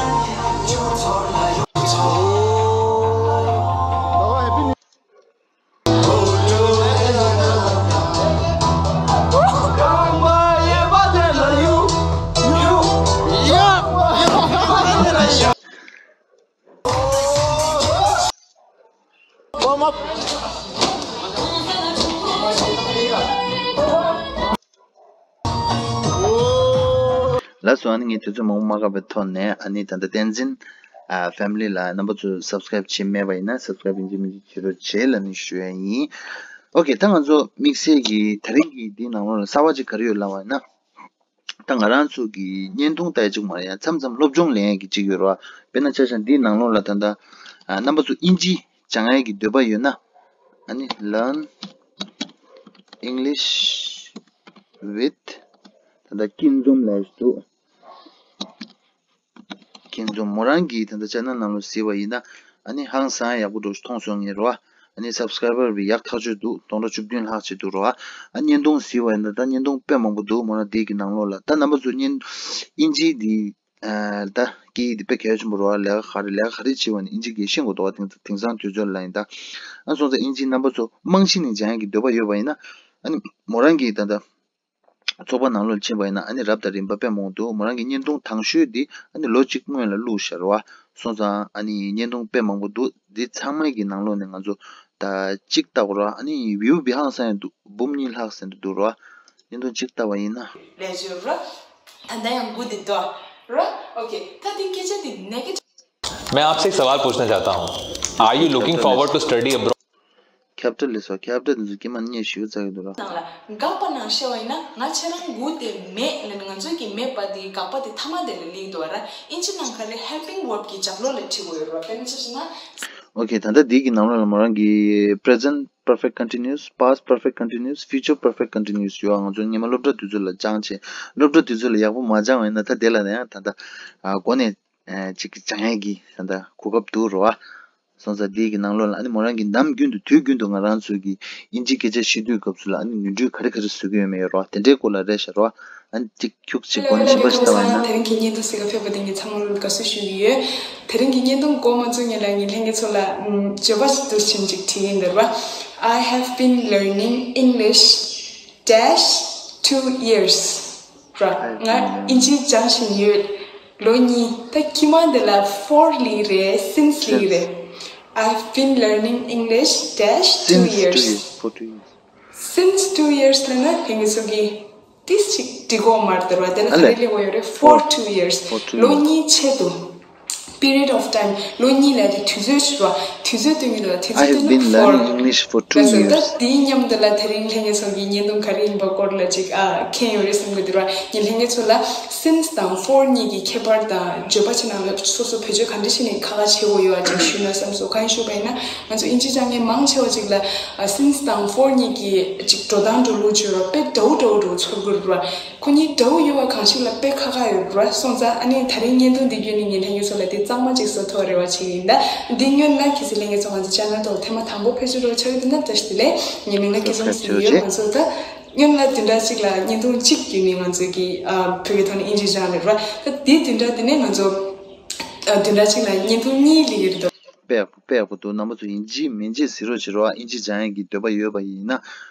ལགས་སོ། ཨ་ནི་ངས་དུས་ཚོད་མང་པོ་མ་བཀག་པའི་ཐོག་ནས་ཨ་ནི་ད་ལྟ་བསྟན་འཛིན་ཨ་ཕེ་མི་ལི་ལ་རྣམ་པ་ཚོས་སབ་སི་ཀ་རེབ་བྱས་མེད་པ་ཡིན་ན་སབ་སི་ཀ་རེབ་ཡིན་གཅིག་མིན་གཅིག་བྱེད་རོགས་བྱེད་ལབ་ནས་ཞུ་ཡ་ཡིན། ཨོ་ཁེ། ད་ང་ཚོ་དམིགས་བསལ་གྱི་དེ་རིང་གི་འདིའི་ནང་ལོགས་ལ་གསར་པ་ཅིག་ག་རེ་ཡོད་ལབ་པ་ཡིན་ན། ད་ང་རང་ཚོ་གི་བརྙན་ཐུང་ལྟ་ཡ་གཅིག་མ་རེད། ཡང་མཚམས་མཚམས་སློབ་སྦྱོང་ལེན་ཡ་གི་གཅིག་ཡོད་རེད་བ། དཔེར་ན་ཆ་བཞག་འདིའི་ནང་ལོགས་ལ་ད་ལྟ་ཨ་རྣམ་པ་ཚོ་དབྱིན་ཇི་སྦྱང་ཡ་གི་འདོད་པ་ཡོད་ན་ཨ་ནི་Learn English with ད་ལྟ་སྐྱིད་འཛོམས་ལབ་ཡ་ཞིག་འདུག་སྐྱིད་འཛོམས་མོ་རང་གི་ད་ལྟ་ཅེ་ནལ་ནང་ལོགས་གཟིགས་པ་ཡིན་ན་ཨ་ནི་ཧང་སང་ཡག་པོ་འདྲ་ཞིག་མཐོང་སོང་ངས་རེད་བ། ཨ་ནི་སབ་སི་ཀ་རའི་བར་བི་ཡག་ཐག་ཆོད་འདུག་སྟོང་ཕྲག་བཅུ་བདུན་ལྷག་ཅིག་འདུག་རེད་བ། ཨ་བརྙན་ཐུང་གཟིགས་པ་ཡིན་ན་ད་བརྙན་ཐུང་དཔེ་མང་པོ་འདུག་མོ་རང་དེ་གི་ནང་ལོགས་ལ་ད་རྣམ་པ་ཚོ་བརྙན་དབྱིན་ཇིའི་འདི་ཨ་ད་སྐད་ཡིག་འདི་དཔེ་གལ་ཆེན་པོ་རེད་བ། ལས་ཀ་ག་རེ་ལས་ཀ་ག་རེ་བྱེད་པ་ནི་དབྱིན་ཇི་སྐད་ཤེས་དགོས་འདུག་བ། དེང་དེང་སང་དུས་ཚོད་ལ་ཡིན་ད། ཨ་སོང་ཙང་དབྱིན་ཇི་རྣམ་པ་ཚོ་རྨང་གཞི་ནས་སྦྱང་ཡག་གི་འདོད་པ་ཡོད་པ་ཡིན་ན་ཨ་ནི་མོ་རང་གིས་ད་ལྟ་ ཚོགས་པ་ནང་ལོགས་ཕྱིན་པ་ཡིན་ན་ཨ་ནི་རབ་དང་རིམ་པ་དཔེ་མང་པོ་འདུག་མོ་རང་གི་བརྙན་ཐུང་དང་ཤོས་འདི་ཨ་ནི་ལོ་གཅིག་སྔོན་ལ་བླུགས་ཤག་རེད་བ། སོང་ཙང་ཨ་ནི་བརྙན་ཐུང་དཔེ་མང་པོ་འདུག་འདི་ཚང་མའི་གི་ནང་ལོགས་ནས་ང་ཚོ་ད་གཅིག་ལྟ་བུ་ར་ཨ་ནི་view་འབི་ཧང་སང་ཡང་འདུག་འབུམ་གཉིས་ལྷག་ཟིན་འདུག་ར། བརྙན་ཐུང་གཅིག་ལྟ་བ་ཡིན་ན། ལས་བྱེད་ར། ད་ལྟ་ཡང་སྒུག་བསྡད་འདུག་ར། ཨོ་ཁེ། ད་དེ་སྐད་ཆ་དེ་negative། मैं आपसे एक सवाल पूछना चाहता हूँ। Are you looking forward to study abroad? ཁྱབ་བསྒྲགས་ལས་སོ། ཁྱབ་བསྒྲགས་འདི་ཚོ་སྐྱེས་མ་བརྙས་ཞུ་ཚར་གི་འདུག་ར། ནང་ལ་དགག་པ་ནང་བཤད་པ་ཡིན་ན་ང་ཁྱེད་རང་སྒུག་བསྡད་མེད་ལབ་ནས་ང་ཚོའི་གི་མེད་པ་དེ་དགག་པ་དེ་མཐའ་མ་དེ་ལ་སླེབས་འདུག་ར། ཨིན་ཇི་ནང་ཁ་ལ་helping verb་གི་ལྗགས་ཀློག་ལ་བྲིས་དགོས་ཡོད་ར། དཔེར་ན་ཆ་བཞག་ན། ཨོ་ཁེ། ད་ལྟ་འདི་གི་ནང་ལོགས་ལ་མོ་རང་གི་present perfect continuous, past perfect continuous, future perfect continuous་ཡོད། ང་ཚོ་སྔོན་མ་སློབ་གྲྭ་དུས་ཚོད་ལ་སྦྱངས་བྱས། སློབ་གྲྭ་དུས་ཚོད་ལ་ཡག་པོ་མ་སྦྱངས་པ་ཡིན་ན་ད་དེ་ལ་ནས་ཡང་ད་ལྟ་ཨ་འགོ་ནས་ཨ་ཅིག་སྦྱང་ཡས་ཀྱི་ད་ལྟ་གོ་སྐབས་འདུག་རེད་བ། སོང་ཙང་འདི་གི་ནང་ལོགས་ལ་ཨ་ནི་མོ་རང་གིས་ནམ་རྒྱུན་དུ་དུས་རྒྱུན་དུ་ང་རང་ཚོའི་གི་དབྱིན་ཇིའི་སྐད་ཆ་བཤད་དུས་སྐབས་སུ་ལ་ཨ་ནི་ནོར་འཁྲུལ་ག་རེ་ག་རེ་བཟོ་གི་ཡོད་མེད་ཡོད་རེད་བ། དེ་འདྲའི་སྐོར་ལ་རེད་ཤག་རེད་བ། ཨ་ནི་ཅིག་ཁྱུག་ཅིག་གོ་ནས་ཕྱིན་པ་ཞིག་ལྟ་བ་ཡིན་ན། དེ་རིང་གི་བརྙན་ཐུང་གཟིགས་ག་ཕེབས་པ་དེ་ངས་ཚང་མ་ལ་དགའ་བསུ་ཞུ་གི་ཡོད། དེ་རིང་གི་བརྙན་ཐུང་འགོ་མ་བཙུགས་སྔོན་ལ་ངས་ལྷན་རྒྱས་ཚོ་ལ་ཨམ་བརྗོད་པ་ཞིག་འདུག་ཕྱིན་ཅིག་བྲིས་ཡིན་འདིར་བ། I have been learning English dash two years. ར། ང་ཨིན་ཇི་སྦྱང་བཞིན་ཡོད། ལོ་གཉིས། ད་ཁྱི་མ་འདི་ལ་for་ལི་རེད། since་ལི་རེད། I've been learning English dash two years. Since two years. For two years. Since two years་ལ་ན་དེ་ངེད་ཚོ་གི་ཏིས་ཅིག་འགྲིག་གོ་མར་དེ་ར། དེ་ལ་ཨ་ལེ། ག་རེ་ལེ་གོ་ཡོད་རེད། For two years. For two years. ལོ་གཉིས་ཆེད་དུ། Period of time། ལོ་གཉིས་ལ་དེ་དུས་ཚོད་ཞུ་བ། དུས་ཚོད་སྟོན་གྱི་འདུག་དུས་ཚོད་I have སྟོན་ན་been for learning English for two years. ད་དེའི་མཉམ་དུ་ལ་དེ་རིང་ལྷན་རྒྱས་ཚོ་གི་བརྙན་ཐུང་ག་རེ་ཡིན་པ་སྐོར་ལ་ཅིག་ཨ་མཁྱེན་ཡོད་རེད་བསམ་གི་འདུག་ར། ངས་ལྷན་རྒྱས་ཚོ་ལ་since་དང་for་གཉིས་ཀྱི་ཁྱད་པར་དང་བརྗོད་པ་ཆེ་ནང་ལ་སོ་སོ་བེད་སྤྱོད་ག་འདྲ་བྱས་ནས་ཁ་ཁ་བྱེད་དགོས་ཡོད་ཨ་ཅིག་ཞུས་ན་བསམ་སོང་། གང་ཡིན་ཞུས་པ་ཡིན་ན་ང་ཚོ་དབྱིན་ཇི་སྦྱང་མཁན་མང་ཆེ་བ་ཅིག་ལ་ཨ་since་དང་for་གཉིས་ཀྱི་ཅིག་འགྲོ་སྟངས་འགྲོ་ལུགས་བརྗོད་རོགས་དཔེ་འདྲ་བོ་འདྲ་བོ་འདྲ་བོ་ཚོར་གི་རེད་ར། ཁོ་གཉིས་འདྲ་བོ་ཡོད་པ་གང་ཞིག་ལ་དཔེ་ཁག་ཁག་ཡོད་རེད་བ། སོང་ཙང་ཨ་ནི་ད་རིང་བརྙན་ཐུང་འདི་བརྒྱུད་ནས་ངས་ལྷན་རྒྱས་ཚོ་ལ་འདི་གཙང་མ་ཅིག་བཟོ་ཐུབ་པ་རེ་བ་བྱེད་ཀྱི་ཡིན། ད་འདི་སྔོན་ལ་གལ་སྲིད་ལྷན་རྒྱས་ཚོ་ང་ཚོ་channel་ཐོག་ཐེངས་མ་དང་པོ་ཕེབས་བཅུག་རོགས་བྱ་གི་འདུག་ན་བཀྲ་ཤིས་བདེ་ལེགས། ངའི་མིང་ལ་སྐལ་བཟང་ཟེར་གྱི་ཡོད། ང་ཚོ་ད་སྔོན་ལ་བདུན་ཕྲག་གཅིག་ལ་བརྙན་ཐུང་གཅིག་བརྒྱུད་ནས་ང་ཚོ་གི་ཨ་བོད་ཀྱི་ཐོག་ནས་དབྱིན་ཇི་སྦྱངས་རེད་བ། ད་འདི་བདུན་ཕྲག་འདི་ནས་ང་ཚོ་ཨ་བདུན་ཕྲག་གཅིག་ལ་བརྙན་ཐུང་གཉིས་སླེབས་ཀྱི་རེད་འདུག་དཔེ་ཡག་པོ་དཔེ་ཡག་པོ་འདུག་རྣམ་པ་ཚོ་ཡིན་གཅིག་མིན་གཅིག་གཟིགས་རོགས་བྱེད་རོགས། ཨ་དབྱིན་ཇི་སྦྱང་ཡག་གི་འདོད་པ་ཡོད་པ་ཡིན་ན།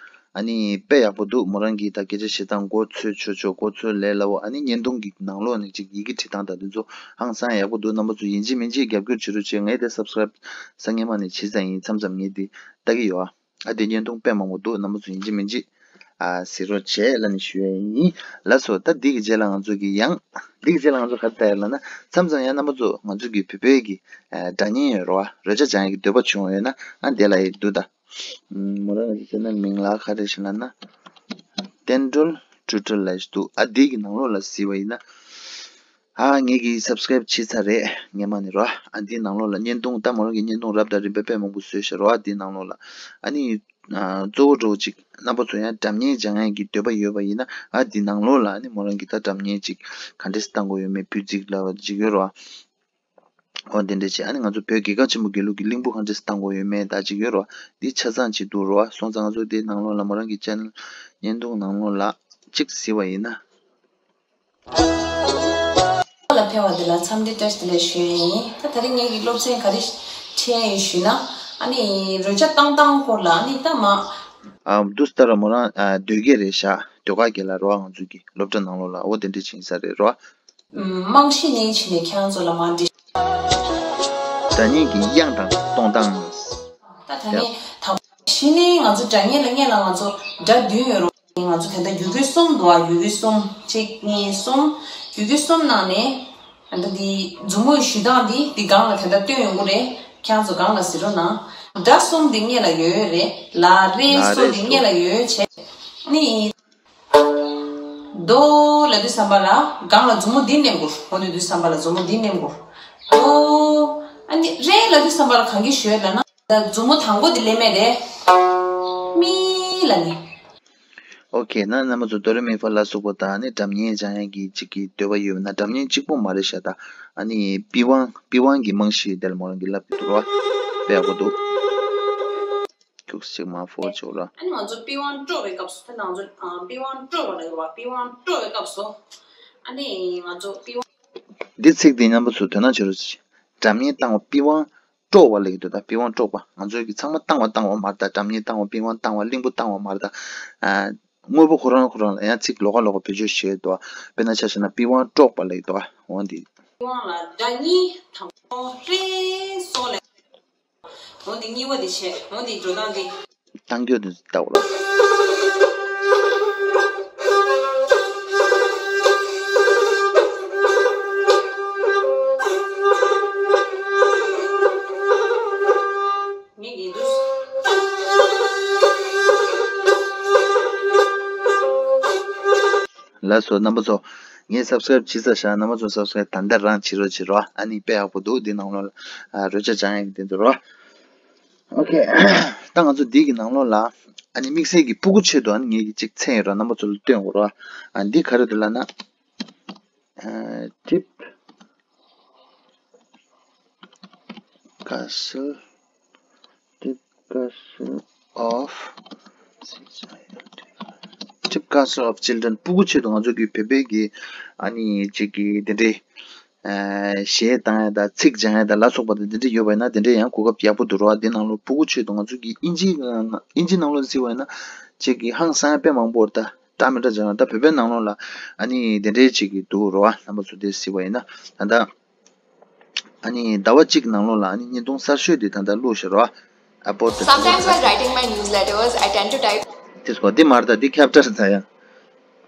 ཨ་ནི་དཔེ་ཡག་པོ་འདུག་མོ་རང་གིས་ད་སྐད་ཆ་བཤད་སྟངས་གོ་ཚོད་ཆོད་ཆོད་གོ་ཚོད་ལས་སླ་བོ། ཨ་ནི་བརྙན་ཐུང་གི་ནང་ལོགས་ནས་ཅིག་ཡི་གེ་བྲིས་སྟངས་དང་དེ་ཚོ་ཧང་སང་ཡག་པོ་འདུག་རྣམ་པ་ཚོ་ཡིན་གཅིག་མིན་གཅིག་རྒྱབ་སྐྱོར་བྱེད་རོགས་བྱེད། ངས་དེ་subscribe་ས་སྔས་མ་ནས་བྱས་ཙང་ཡིན། མཚམས་མཚམས་ངས་དེ་ལྟ་གི་ཡོད་ཨ། ཨ་དེ་བརྙན་ཐུང་དཔེ་མང་པོ་འདུག་རྣམ་པ་ཚོ་ཡིན་གཅིག་མིན་གཅིག་ཨ་གཟིགས་རོགས་བྱེད་ལབ་ནས་ཞུ་ཡས་ཡིན། ལགས་སོ། ད་འདི་གི་རྗེས་ལ་ང་ཚོ་གི་ཡང་འདི་གི་རྗེས་ལ་ང་ཚོ་ག་རེ་ལྟ་ཡ་ལབ་ན། མཚམས་མཚམས་ཡང་རྣམ་པ་ཚོ་ང་ཚོ་གི་བོད་པའི་གི་ཨ་སྒྲ་སྙན་ཡོད་རེད་བ། རོལ་ཆ་སྦྱང་ཡ་གི་འདོད་པ་བྱུང་ཡོད་ན་ཨ་དེ་ལ་ཡི་འདུག་ད། མོ་རང་གི་channel་མིང་ལ་ག་རེ་ཞིག་ལབ་ན། བསྟན་སྒྲོལ་སྤྲུལ་སྒྲོལ་ལབ་ཞིག་འདུག་ཨ་འདི་གི་ནང་ལོགས་ལ་གཟིགས་པ་ཡིན་ན། ཨ་ངེད་ཀྱིས་subscribe་བྱས་ཚར་རེད། སྔས་མ་ནས་རོ། ཨ་འདིའི་ནང་ལོགས་ལ་བརྙན་ཐུང་ད་མོ་རང་གི་བརྙན་ཐུང་རབ་དང་རིམ་པ་དཔེ་མང་པོ་བཟོས་ཤག་རོ། ཨ་འདིའི་ནང་ལོགས་ལ་ཨ་ནི་ཨ་གཙོ་བོ་འདྲ་བོ་ཅིག་རྣམ་པ་ཚོ་ཡང་སྒྲ་སྙན་སྦྱང་ཡག་གི་འདོད་པ་ཡོད་པ་ཡིན་ན་ཨ་འདིའི་ནང་ལོགས་ལ་ཨ་ནི་མོ་རང་གིས་ད་སྒྲ་སྙན་ཅིག་ག་འདྲས་བཏང་དགོས་ཡོད་མེད་བུ་རྫིག་ལབ་པ་ཅིག་ཡོད་རོ། འོ་དེ་འདྲས་བྱས་ཨ་ནི་ང་ཚོ་བོད་དགེ་རྒན་ཆེན་པོ་དགེ་ལུགས་ཀྱི་གླིང་བུ་ག་འདྲས་བཏང་དགོས་ཡོད་མེད་ད་ཅིག་ཡོད་རོ། འདི་ཆ་ཚང་ཅིག་འདུག་རོ། སོང་ཙང་ང་ཚོ་འདིའི་ནང་ལོགས་ལ་མོ་རང་གི་channel་བརྙན་ཐུང་ནང་ལོགས་ལ་ཅིག་གཟིགས་པ་ཡིན་ན། ལ་ཕེབས་པ་འདི་ལ་འཚམས་འདྲི་བཀྲ་ཤིས་བདེ་ལེགས་ཞུ་ཡས་ཡིན། ད་དེ་རིང་ངེད་ཀྱི་སློབ་ཚན་ག་རེ་ཁྲིད་ཡས་ཡིན་ཞུས་ན། ཨ་ནི་རོལ་ཆ་བཏང་སྟངས་སྐོར་ལ་ཨ་ནི་ད་མ། ཨ་འདུག་སེ་ལྟ་ར་མོ་རང་ཨ་སྡོད་ཀྱི་རེད་ཤག་སྡོད་ག་གི་ལ་རོ། ང་ཚོ་གི་སློབ་གྲྭ་ནང་ལོགས་ལ་འོ་དེ་འདྲས་ཕྱིན་ས་རེད་རོ། རྨང་གཞི་ནས་ཕྱིན་ནས་ཁྱེད་རང་ཚོ་ལ་མ་འདྲི། སྒྲ་སྙན་གྱི་དབྱངས་དང་གཏོང་སྟངས། ད་དེ་ནས་ད་གཞི་ནས་ང་ཚོ་སྒྲ་སྙན་ལ་སྔོན་ལ་ང་ཚོ་སྒྲ་བདུན་ཡོད་རོ། ང་ཚོ་དེ་འདྲ་ཡུལ་སྐད་གསུམ་འདུག་ཨ། ཡུལ་སྐད་གསུམ། གཅིག་གཉིས་གསུམ། ཡུལ་སྐད་གསུམ་ནང་ནས་ད་འདི་མཛུབ་མོ་ཞུ་སྟངས་འདི་འདི་སྒང་ལ་དེ་འདྲ་སྟོན་ཡོང་གི་རེད། ཁྱེད་རང་ཚོ་སྒང་ལ་གཟིགས་རོགས་གནང་། སྒྲ་གསུམ་འདི་སྔོན་ལ་ཡོད་ཡོད་རེད། ལ་རེ་སོ་འདི་སྔོན་ལ་ཡོད་ཡོད་བྱས། ནི། རྡོ་ལབ་དུས་ཙམ་པ་ལ་སྒང་ལ་མཛུབ་མོ་འདི་མནན་དགོས། འོ་དེ་དུས་ཙམ་པ་ལ་མཛུབ་མོ་འདི་མནན་དགོས། རྡོ། ཨ་ནི་རེ་ལབ་དུས་ཙམ་པ་ལ་གང་གི་ཞོལ་ལ་ན། ད་མཛུབ་མོ་དང་པོ་འདི་ལེན་མེད་རེད། མི་ལ་ནི། ཨོ་ཁེ། ན་རྣམ་པ་ཚོ་དོ་རེ་མི་ཕ་ལ་སོགས་པ་དང་ནི་སྒྲ་སྙན་སྦྱང་ཡག་གི་གཅིག་གི་འདོད་པ་ཡོད་ན་སྒྲ་སྙན་གཅིག་པོ་མ་རེད་ཤག་ད་ཨ་ནི་པི་ཝང་པི་ཝང་གི་རྨང་གཞི་དེ་ལ་མོ་རང་གི་ལབ་ཀྱི་འདུག་རོ། དཔེ་ཡག་པོ་འདུག་ཁྱུག་ཅིག་མ་ཕོ་ཅོག་ར། ཨ་ནི་ང་ཚོ་པི་ཝང་དཀྲོག་པའི་སྐབས་སུ་ད་ང་ཚོ་ཨ་པི་ཝང་དཀྲོག་པ་ལ་ཡོད་པ་པི་ཝང་དཀྲོག་པའི་སྐབས་སུ་ཨ་ནི་ང་ཚོ་པི་ཝང་། འདི་ཚིག་འདི་རྣམ་པ་ཚོ་དོ་སྣང་བྱེད་རོགས་གྱིས། སྒྲ་སྙན་བཏང་བ་པི་ཝང་དཀྲོག་པ་ལབ་ཀྱི་འདུག་ད་པི་ཝང་དཀྲོག་པ་ང་ཚོའི་གི་ཚང་མ་བཏང་བ་བཏང་བ་མ་རེད་ད། སྒྲ་སྙན་བཏང་བ་པི་ཝང་བཏང་བ་གླིང་བུ་བཏང་བ་མ་རེད་ད། ཨ་ དངོས་པོ་ཁོ་རང་ཁོ་རང་ལ་ཡང་ཚིག་ལོགས་ཀ་ལོགས་ཀ་བེད་སྤྱོད་བྱེད་འདུག་དཔེར་ན་ཆ་བཞག་ན་པི་ཝང་དཀྲོག་པ་ལབ་འདུག་འོ་འདི། པི་ཝང་ལ་སྒྲ་གཉིས་དང་པོ་རེ་སོ་ལས། འོ་འདི་གཉིས་པ་འདི་བྱས། འོ་འདི་འགྲོ་སྟངས་འདི། གཏང་རྒྱུ་འདི་ལྟ་བུ་ལ། ངས་ཡིན་དུས། ལགས་སོ་རྣམ་པ་ཚོ། ངས་སབ་སི་ཀ་རེབ་བྱས་ཚར་ཤག་རྣམ་པ་ཚོ་སབ་སི་ཀ་རེབ་ད་ལྟ་རང་བྱེད་རོགས་བྱེད་རོགས། ཨ་ནི་དཔེ་ཡག་པོ་འདུག་འདི་ནང་ལོགས་ལ་ཨ་རོལ་ཆ་སྦྱང་ཡག་གི་འདི་འདུག་རོགས། ཨོ་ཁེ། ད་ང་ཚོ་འདི་གི་ནང་ལོགས་ལ་ཨ་ནི་དམིགས་བསལ་གྱི་སྤུ་གུ་ཆེད་དུ་ཨ་ནི་ངས་ཀྱི་གཅིག་མཚན་ཡོད་རོགས། རྣམ་པ་ཚོ་ལ་སྟོན་དགོས་རོགས། ཨ་འདི་ག་རེ་འདུག་ལབ་ན། ཨ་Tip Castle, Tip Castle of, Tip Castle of Children སྤུ་གུ་ཆེད་དུ་ང་ཚོ་གི་བོད་པའི་གི་ཨ་ནི་གཅིག་གི་འདི་འདྲའི་ཨ་གཞས་བཏང་ཡ་དང་ཚིག་སྦྱང་ཡ་དང་ལ་སོགས་པ་དང་འདི་འདྲ་ཡོད་པ་ཡིན་ན་འདི་འདྲ་ཡང་གོ་སྐབས་ཡག་པོ་འདུག་རོགས། འདི་ནང་ལོགས་སྤུ་གུ་ཆེད་དུ་ང་ཚོ་གི་དབྱིན་ཇིའི་དབྱིན་ཇི་ནང་ལོགས་གཟིགས་པ་ཡིན་ན་གཅིག་གི་ཧང་སང་ཡ་དཔེ་མང་པོ་རེད་ད། འདྲ་མི་འདྲ་སྦྱང་ཡ། ད་བོད་པའི་ནང་ལོགས་ལ་ཨ་ནི་དེ་འདྲའི་ཅིག་གི་འདུག་རོ། རྣམ་པ་ཚོ་དེ་གཟིགས་པ་ཡིན་ན་ད་ལྟ་ཨ་ནི་ཟླ་བ་གཅིག་ནང་ལོགས་ལ་ཨ་ནི་བརྙན་ཐུང་གསར་ཤོས་དེ་ད་ལྟ་བླུགས་ཤག་རོ། About the Sometimes while writing my newsletters, I tend to type དེ་སྐོར་འདི་མར་ད་འདི་ཁྱབ་བསྒྲགས་ད་ཡ།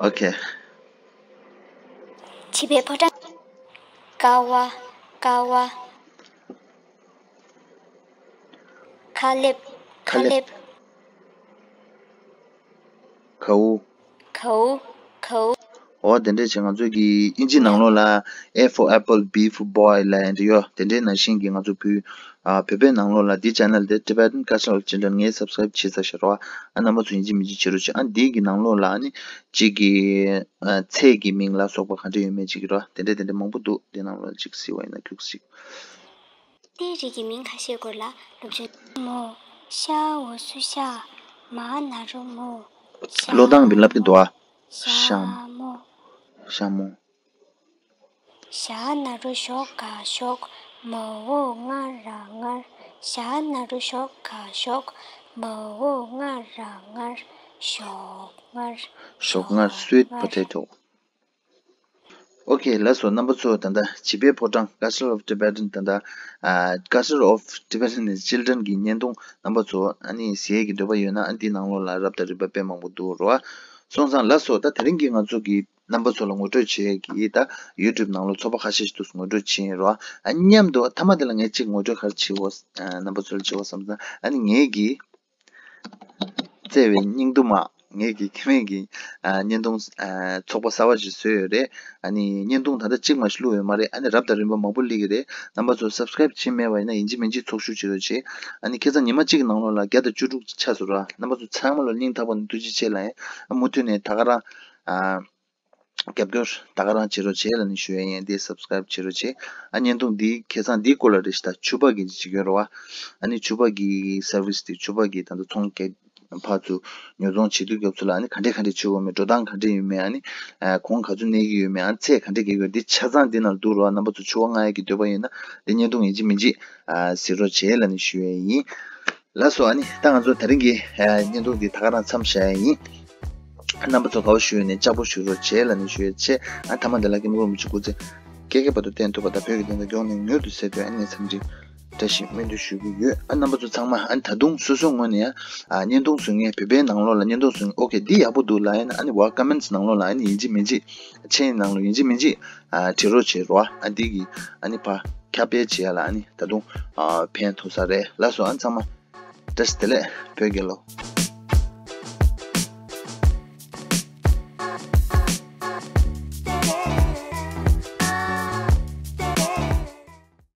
ཨོ་ཁེ། བྱིས་པའི་ཕོ་བྲང་། ཀ་བ། ཀ་བ། ཁ་ལེབ། ཁ་ལེབ། ཁ་འུ། ཁ་འུ། ཁ་འུ། འོ་དེ་འདྲས་བྱས་ང་ཚོ་གི་དབྱིན་ཇི་ནང་ལོགས་ལ་A for apple, B for boy ལབ་ཡ་འདྲ་ཡོད། དེ་འདྲའི་ནང་བཞིན་གྱི་ང་ཚོ་བོད་ཨ་བོད་པའི་ནང་ལོགས་ལ་འདི་channel དེ་Tibetan Cultural Children ངས་subscribe བྱས་ཚར་ཤག་རོ། ཨ་རྣམ་པ་ཚོ་ཡིན་གཅིག་མིན་གཅིག་བྱེད་རོགས་བྱེད། ཨ་འདི་གི་ནང་ལོགས་ལ་ཨ་ནི་གཅིག་གི་ཨ་ཚལ་གྱི་མིང་ལ་སོགས་པ་ག་འདྲ་ཡོད་མེད་ཅིག་རོ། དེ་འདྲ་དེ་འདྲ་མང་པོ་འདུག་འདི་ནང་ལོགས་ལ་ཅིག་གཟིགས་པ་ཡིན་ན་ཁྱུག་ཅིག་དེའི་རིགས་ཀྱི་མིང་ཁ་ཤས་སྐོར་ལ་སློབ་སྦྱོང་། མོ། ཤ་འོ་སུ་ཤ། མ་ན་རོ་མོ། ཤ་བློ་བཏང་བའི་ལབ་ཀྱི་འདུག་ཨ། ཤ་མོ། ཤ་མོ། ཞ་ན་རོ་ཞོ་ག་ཞོག་མ་འོ་ང་ར་ངར། ཞ་ན་རོ་ཞོ་ག་ཞོག་མ་འོ་ང་ར་ངར། ཞོག་ངར། ཞོག་ངར། Sweet potato། ཨོ་ཁེ། ལགས་སོ། རྣམ་པ་ཚོ་ད་ལྟ་བྱིས་པའི་ཕོ་བྲང་Culture of Tibetan ད་ལྟ་ཨ་Culture of Tibetan Children གི་བརྙན་ཐུང་རྣམ་པ་ཚོ་ཨ་ནི་གཟིགས་ཀྱི་འདོད་པ་ཡོད་ན་ཨ་འདི་ནང་ལོགས་ལ་རབ་དང་རིམ་པ་དཔེ་མང་པོ་འདུག་རོ། སོང་ཙང་ལགས་སོ། ད་དེ་རིང་གི་ང་ཚོ་གི་རྣམ་པ་ཚོ་ལ་ངོ་སྤྲོད་བྱེད་ཀྱི་ད་YouTube ནང་ལོགས་ཚོགས་པ་ཁ་ཤས་ཤིག་ཏུ་ངོ་སྤྲོད་བྱེད་ཡིན་རོ། ཨ་མཉམ་དུ་མཐའ་མ་དེ་ལ་ངས་གཅིག་ངོ་སྤྲོད་ག་རེ་བྱེད་དགོས། ཨ་རྣམ་པ་ཚོ་ལ་བྱེད་དགོས་བསམ་ཙང་ཨ་ནི་ངས་ཀྱི་བརྩེ་བའི་སྙིང་དུ་མ། ངེད་ཀྱི་ཁེ་མེད་ཀྱི་ཨ་བརྙན་ཐུང་ཨ་ཚོགས་པ་གསར་པ་ཞིག་བཟོས་ཡོད་རེད། ཨ་ནི་བརྙན་ཐུང་ད་ལྟ་གཅིག་མ་ཞིག་བླུགས་ཡོད་མ་རེད། ཨ་ནི་རབ་དང་རིམ་པ་མང་པོ་སླེབས་ཀྱི་རེད། རྣམ་པ་ཚོ་subscribe བྱས་མེད་པ་ཡིན་ན་ཡིན་གཅིག་མིན་གཅིག་ཚོགས་ཞུགས་བྱེད་རོགས་བྱེད། ཨ་ནི་ཁ་སང་ཉི་མ་གཅིག་གི་ནང་ལོགས་ལ་བརྒྱ་དང་བཅུ་དྲུག་ཆགས་སོང་ར། རྣམ་པ་ཚོ་ཚང་མ་ལ་སྙིང་ཐག་པ་ནས་ཐུགས་རྗེ་ཆེ་ལབ་ཡིན། ཨ་མུ་མཐུད་ནས་ད་ག་རང་ཨ་རྒྱབ་སྐྱོར་ད་ག་རང་བྱེད་རོགས་བྱེད་ལབ་ནས་ཞུ་ཡ་ཡིན། དེ་subscribe བྱེད་རོགས་བྱེད། ཨ་བརྙན་ཐུང་འདི་ཁ་སང་འདིའི་སྐོར་ལ་རེད་ཤག་ད་ཕྱུ་པ་གི་བྱེད་ཀྱི་ཡོད་རེད་བ། ཨ་ནི་ཕྱུ་པ་གི་service དེ་ཕྱུ་པ་གི་ད་ལྟ་ཚོང་རྒྱག་ཕར་ཚུར་ཉོ་ཚོང་བྱེད་དུས་སྐབས་སུ་ལ་ཨ་ནི་ག་འདྲས་ག་འདྲས་བྱེད་དགོས་མེད། འགྲོ་སྟངས་ག་འདྲས་ཡོད་མེད། ཨ་ནི་ཨ་གོང་ག་ཚོད་གནས་ཀྱི་ཡོད་མེད། ཨ་ཚད་ག་འདྲས་རྒྱག་གི་ཡོད། འདི་ཆ་ཚང་འདི་ནང་འདུག་རེད་བ། རྣམ་པ་ཚོ་ཕྱུ་པ་མངག་ཡ་གི་འདོད་པ་ཡོད་ན་འདི་བརྙན་ཐུང་ཡིན་གཅིག་མིན་གཅིག་ཨ་གཟིགས་རོགས་བྱེད་ལབ་ནས་ཞུ་ཡ་ཡིན། ལགས་སོ། ཨ་ནི་ད་ང་ཚོ་དེ་རིང་གི་ཨ་བརྙན་ཐུང་འདི་ད་ག་རང་མཚམས་བཞག་ཡ་ཡིན། རྣམ་པ་ཚོ་དགའ་བོ་ཞུ་ཡོད་ནས་ལྕགས་པོ་ཞུ་རོགས་བྱེད་ལབ་ནས་ཞུ་ཡ་བྱས། ཨ་མཐའ་མ་འདི་ལ་སྐྱབས་མགོན་རིན་པོ་ཆེ་སྐུ་ཚེ་བསྐལ་བརྒྱའི་བར་དུ་བརྟན་ཐུབ་པ་དང་བོད་ཀྱི་བདེན་མཐའ་མགྱོགས་ནས་མྱུར་དུ་གསལ་ཐུབ་ཨ་ནི་འཚམས་འདྲི་བཀྲ་ཤིས་སྨོན་འདུན་ཞུ་གི་ཡོད། ཨ་རྣམ་པ་ཚོ་ཚང་མ་ཨ་ནི་ད་དུང་སོ་སོའི་ངོས་ནས་ཨ་བརྙན་ཐུང་སུ་ངས་བོད་པའི་ནང་ལོགས་ལ་བརྙན་ཐུང་སུ་ཨོ་ཁེ་འདི་ཡག་པོ་འདུག་ལབ་ཡ་ན་ཨ་ནི་བ་comments ནང་ལོགས་ལ་ཨ་ནི་ཡིན་གཅིག་མིན་གཅིག་མཆན་ནང་ལོགས་ཡིན་གཅིག་མིན་གཅིག་ཨ་བྲིས་རོགས་བྱེད་རོགས། ཨ་འདི་གི་ཨ་ནི་ཕར་ཁྱབ་སྤེལ་བྱེད་ཡ་ལ་ཨ་ནི་ད་དུང་ཨ་ཕན་ཐོགས་ས་རེད། ལགས་སོ། ཨ་ཚང་མ་བཀྲ་ཤིས་བདེ་ལེགས། བོད་རྒྱལ་ལོ།